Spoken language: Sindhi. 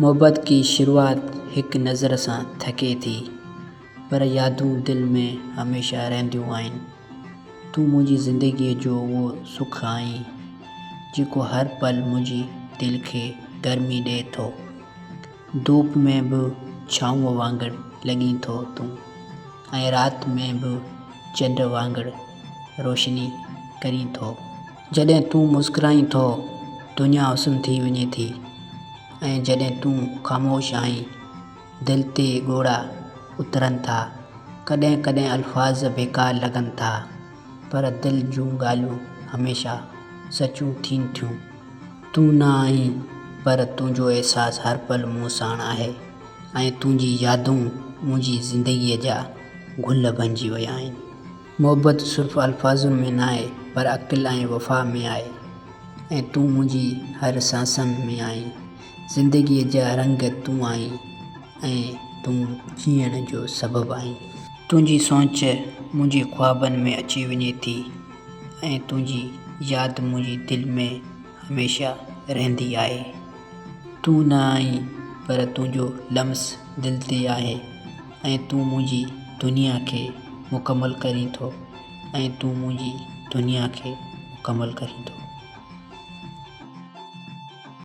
محبت ڪي شروعات هڪ نظر سان ٿڪي ٿي، پر يادون دل ۾ هميشه رهنديون آهن. تون منهنجي زندگيء جو اهو سک آهين، جيڪو هر پل منهنجي دل کي گرمي ڏئي ٿو. ڌوپ ۾ به ڇانو وانگر لڳين ٿو تون ۽ رات ۾ به چنڊ وانگر روشني ڪرين ٿو. جڏهن تون مسڪرائين ٿو، دنيا حسن ٿي وڃي ٿي ۽ جڏهن تون خاموش آهين، دل تي ڳوڙها اترن ٿا. ڪڏهن ڪڏهن الفاظ بيڪار لڳن ٿا، پر دل جون ڳالهيون هميشه سچيون ٿين ٿيون. تون نه آهين، پر تنهنجو احساس هر پل مون ساڻ آهي ۽ تنهنجي يادون منهنجي زندگيء جا گل بنجي ويا آهن. محبت صرف الفاظن ۾ ناهي پر عقل ۽ وفا ۾ آهي ۽ تون منهنجي هر سانسن ۾ آهين. زندگيء جا رنگ تون آهين ۽ تون جيئڻ جو سبب آهين. تنهنجي سونچ منهنجي خوابن ۾ اچي وڃي ٿي ۽ تنهنجي ياد منهنجي دل ۾ هميشه رهندي آهي. تون نه آهين پر تنهنجو لمس دل تي آهي ۽ تون منهنجي دنيا کي مڪمل ڪرين ٿو ۽ تون منهنجي دنيا کي مڪمل ڪرين ٿو.